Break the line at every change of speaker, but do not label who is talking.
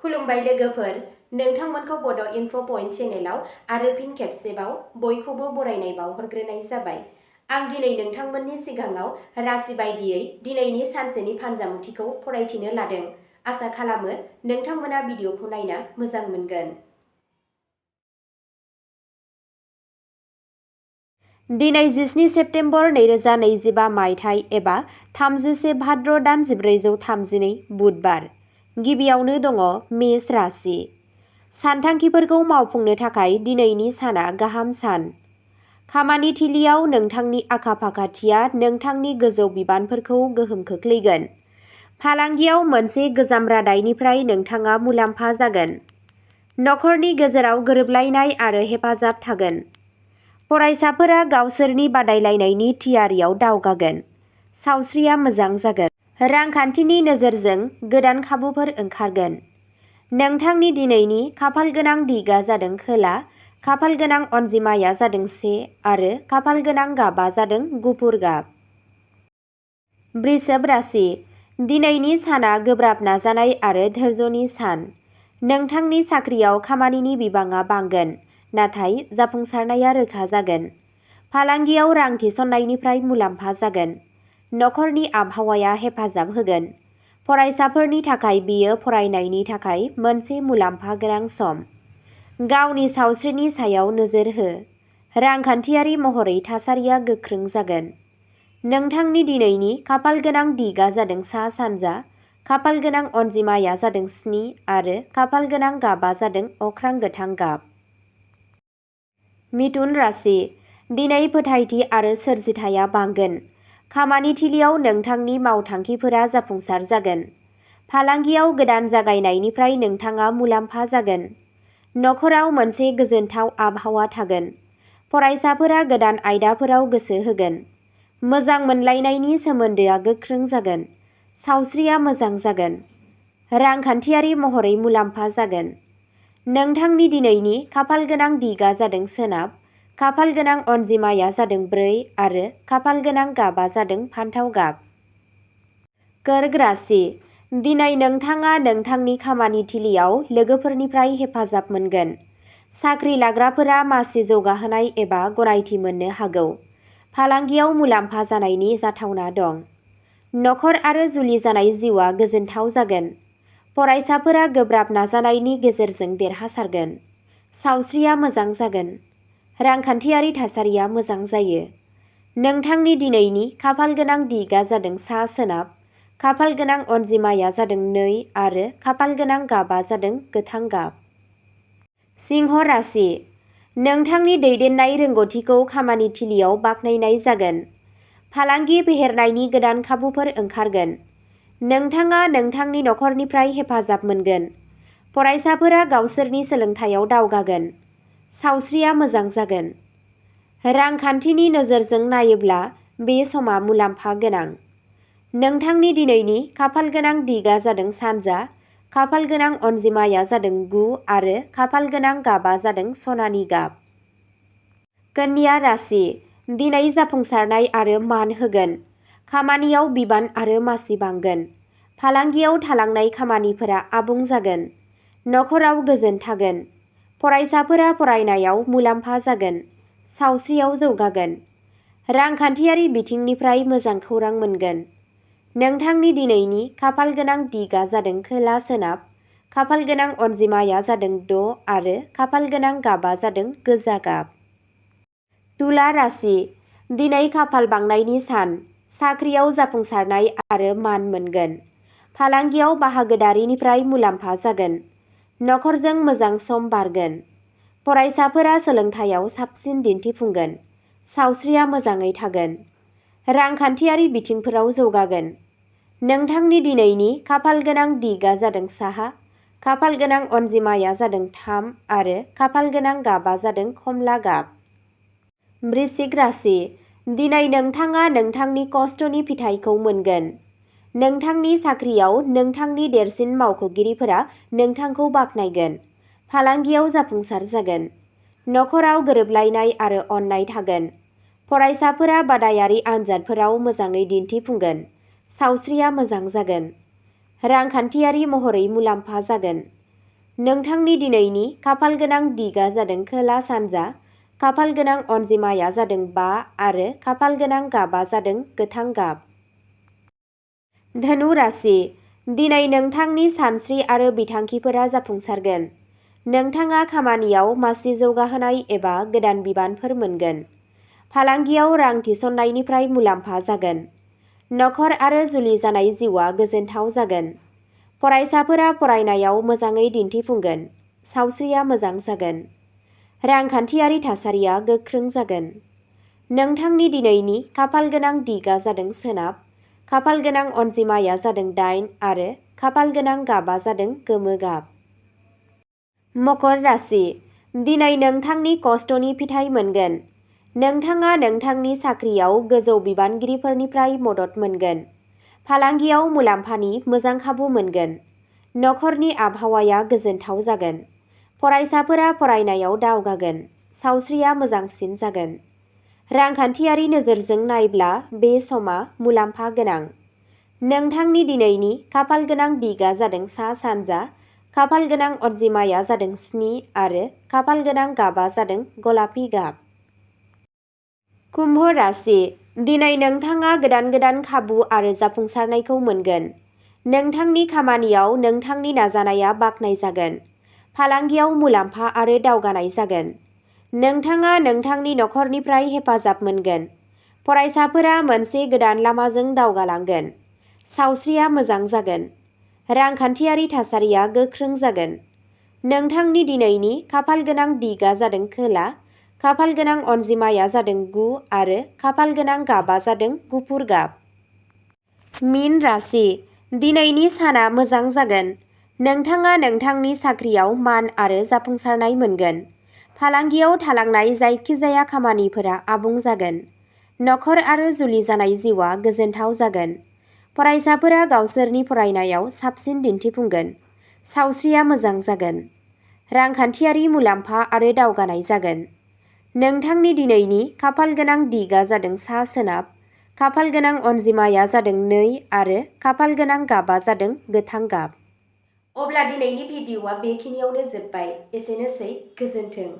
खुलुमबाय लोगोफोर, नोंथांमोनखौ बड' इनफ' पइन्ट चेनेलाव आरो फिन खेबसेबाव बयखौबो बरायनाय बावहरग्रोनाय जाबाय। आं दिनै नोंथांमोननि सिगाङाव राशि बायदियै दिनैनि सानसेनि फानजामुथिखौ फरायथिनो लादों। आसा खालामो नोंथांमोना भिडिअखौ नायना मोजां मोनगोन। दिनै 17 सेप्तेम्बर 2025 मायथाइ एबा 31 भाद्र दान 1432 बुधबार। गिबियावनो दङ मेष राशि। सानथांखिफोरखौ मावफुंनो थाखाय दिनैनि साना गाहाम सान। खामानि थिलियाव नोंथांनि आखा-फाखाथिया नोंथांनि गोजौ बिबानफोरखौ गोहोम खोख्लैगोन। फालांगियाव मोनसे गोजाम रादायनिफ्राय नोंथाङा मुलाम्फा जागोन। नखरनि गेजेराव गोरोबलायनाय आरो हेफाजाब थागोन। फरायसाफोरा गावसोरनि बादायलायनायनि थियारियाव दावगागोन। सावस्रिया मोजां जागोन। रांखान्थिनि नोजोरजों गोदान खाबुफोर ओंखारगोन। नोंथांनि दिनैनि खाफालगोनां दिगा जादों खोला, खाफालगोनां अनजिमाया जादों 1 आरो खाफालगोनां गाबा जादों गुफुर गाब। वृषभ राशि। दिनैनि साना गोब्राब नाजानाय आरो धैर्यनि सान। नोंथांनि साख्रियाव खामानिनि बिबाङा बांगोन, नाथाय जाफुंसारनाया रोखा जागोन। फालांगियाव रां थिसननायनिफ्राय मुलाम्फा जागोन। नखरनि आबहावाया हेफाजाब होगोन। फरायसाफोरनि थाखाय बेयो फरायनायनि थाखाय मोनसे मुलाम्फा गोनां सम। गावनि सावस्रिनि सायाव नोजोर हो। रांखान्थियारि महरै थासारिया गोख्रों जागोन। नोंथांनि दिनैनि खाफालगोनां दिगा जादों सा-सानजा, खाफालगोनां अनजिमाया जादों 7 आरो खाफालगोनां गाबा जादों अख्रां गोथां गाब। मिथुन राशि। दिनै फोथायथि आरो सोरजिथाया बांगोन। खामानि थिलियाव नोंथांनि मावथांखिफोरा जाफुंसार जागोन। फालांगियाव गोदान जागायनायनिफ्राय नोंथाङा मुलाम्फा जागोन। नखराव मोनसे गोजोनथाव आबहावा थागोन। फरायसाफोरा गोदान आयदाफोराव गोसो होगोन। मोजां मोनलायनायनि सोमोन्दोआ गोख्रों जागोन। सावस्रिया मोजां जागोन। रांखान्थियारि महरै मुलाम्फा जागोन। नोंथांनि दिनैनि खाफालगोनां दिगा जादों सोनाब, खाफालगोनां अनजिमाया जादों 4 आरो खाफालगोनां गाबा जादों फान्थाव गाब। कर्क राशि। दिनै नोंथाङा नोंथांनि खामानि थिलियाव लोगोफोरनिफ्राय हेफाजाब मोनगोन। साख्रि लाग्राफोरा मासि जौगाहोनाय एबा गनायथि मोननो हागौ। फालांगियाव मुलाम्फा जानायनि जाथावना दं। नखर आरो जुलि जानाय जिउआ गोजोनथाव जागोन। फरायसाफोरा गोब्राब नाजानायनि गेजेरजों देरहासारगोन। सावस्रिया मोजां जागोन। रांखान्थियारि थासारिया मोजां जायो। नोंथांनि दिनैनि खाफालगोनां दिगा जादों सा-सोनाब, खाफालगोनां अनजिमाया जादों 2 आरो खाफालगोनां गाबा जादों गोथां गाब। सिंह राशि। नोंथांनि दैदेननाय रोंग'थिखौ खामानि थिलियाव बाख्नायनाय जागोन। फालांगि फेहेरनायनि गोदान खाबुफोर ओंखारगोन। नोंथाङा नोंथांनि नखरनिफ्राय हेफाजाब मोनगोन। फरायसाफोरा गावसोरनि सोलोंथायाव दावगागोन। सावस्रिया मोजां जागोन। रांखान्थिनि नोजोरजों नायोब्ला बे समा मुलाम्फा गोनां। नोंथांनि दिनैनि खाफालगोनां दिगा जादों सानजा, खाफालगोनां अनजिमाया जादों 9 आरो खाफालगोनां गाबा जादों सनानि गाब। कन्या राशि। दिनै जाफुंसारनाय आरो मान होगोन। खामानियाव बिबान आरो मासि बांगोन। फालांगियाव थालांनाय खामानिफोरा आबुं जागोन। नखराव गोजोन थागोन। फरायसाफोरा फरायनायाव मुलाम्फा जागोन। सावस्रियाव जौगागोन। रांखान्थियारि बिथिंनिफ्राय मोजां खौरां मोनगोन। नोंथांनि दिनैनि खाफालगोनां दिगा जादों खोला-सोनाब, खाफालगोनां अनजिमाया जादों 6 आरो खाफालगोनां गाबा जादों गोजा गाब। तुला राशि। दिनै खाफाल बांनायनि सान। साख्रियाव जाफुंसारनाय आरो मान मोनगोन। फालांगियाव बाहागोदारिनिफ्राय मुलाम्फा जागोन। नखरजों मोजां सम बारगोन। फरायसाफोरा सोलोंथायाव साबसिन दिन्थिफुंगोन। सावस्रिया मोजाङै थागोन। रांखान्थियारि बिथिंफोराव जौगागोन। नोंथांनि दिनैनि खाफालगोनां दिगा जादों साहा, खाफालगोनां अनजिमाया जादों 3 आरो खाफालगोनां गाबा जादों खमला गाब। वृश्चिक राशि। दिनै नोंथाङा नोंथांनि खस्थ'नि फिथाइखौ मोनगोन। नोंथांनि साख्रियाव नोंथांनि देरसिन मावख'गिरिफोरा नोंथांखौ बाख्नायगोन। फालांगियाव जाफुंसार जागोन। नखराव गोरोबलायनाय आरो अननाय थागोन। फरायसाफोरा बादायारि आनजादफोराव मोजाङै दिन्थिफुंगोन। सावस्रिया मोजां जागोन। रांखान्थियारि महरै मुलाम्फा जागोन। नोंथांनि दिनैनि खाफाल गोनां दिगा जादों खोला सानजा, खाफाल गोनां अनजिमाया जादों 5 आरो खाफाल गोनां गाबा जादों गोथां गाब। धनु राशि, दिनै नोंथांनि सानस्रि आरो बिथांखिफोरा जाफुंसारगोन। नोंथाङा खामानियाव मासि जौगाहोनाय एबा गोदान बिबानफोर मोनगोन। फालांगियाव रां थिसननायनिफ्राय मुलाम्फा जागोन। नखर आरो जुलि जानाय जिउआ गोजोनथाव जागोन। फरायसाफोरा फरायनायाव मोजाङै दिन्थिफुंगोन। सावस्रिया मोजां जागोन। रांखान्थियारि थासारिया गोख्रों जागोन। नोंथांनि दिनैनि खाफाल गोनां दिगा जादों सोनाब, खाफाल गोनां अनजिमाया जादों 8 आरो खाफाल गोनां गाबा जादों गोमो गाब। मकर राशि, दिनै नोंथांनि खस्थ'नि फिथाइ मोनगोन। नोंथाङा नोंथांनि साख्रियाव गोजौ बिबानगिरिफोरनिफ्राय मदद मोनगोन। फालांगियाव मुलाम्फानि मोजां खाबु मोनगोन। नखरनि आबहावाया गोजोनथाव जागोन। फरायसाफोरा फरायनायाव दावगागोन। सावस्रिया मोजांसिन जागोन। रांखान्थियारि नोजोरजों नायब्ला बे समा मुलाम्फा गोनां। नोंथांनि दिनैनि खाफाल गोनां दिगा जादों सा सानजा, खाफाल गोनां अनजिमाया जादों 7 आरो खाफाल गोनां गाबा जादों गलापि गाब। कुम्भ राशि, दिनै नोंथाङा गोदान खाबु आरो जाफुंसारनायखौ मोनगोन। नोंथांनि खामानियाव नोंथांनि नाजानाया बाख्नायजागोन। फालांगियाव मुलाम्फा आरो दावगानाय जागोन। नोंथाङा नोंथांनि नखरनिफ्राय हेफाजाब मोनगोन। फरायसाफोरा मोनसे गोदान लामाजों दावगालांगोन। सावस्रिया मोजां जागोन। रांखान्थियारि थासारिया गोख्रों जागोन। नोंथांनि दिनैनि खाफाल गोनां दिगा जादों खोला, खाफाल गोनां अनजिमाया जादों 9 आरो खाफाल गोनां गाबा जादों गुफुर गाब। मीन राशि, दिनैनि साना मोजां जागोन। नोंथाङा नोंथांनि साख्रियाव मान आरो जाफुंसारनाय मोनगोन। फालांगियाव थालांनाय जायखिजाया खामानिफोरा आबुं जागोन। नखर आरो जुलि जानाय जिउआ गोजोनथाव जागोन। फरायसाफोरा गावसोरनि फरायनायाव साबसिन दिन्थिफुंगोन। सावस्रिया मोजां जागोन। रांखान्थियारि मुलाम्फा आरो दावगानाय जागोन। नोंथांनि दिनैनि खाफाल गोनां दिगा जादों सा सोनाब, खाफाल गोनां अनजिमाया जादों 2 आरो खाफाल गोनां गाबा जादों गोथां गाब। अब्ला दिनैनि भिडिअ'आ बेखिनियावनो जोब्बाय। एसेनोसै, गोजोन्थों।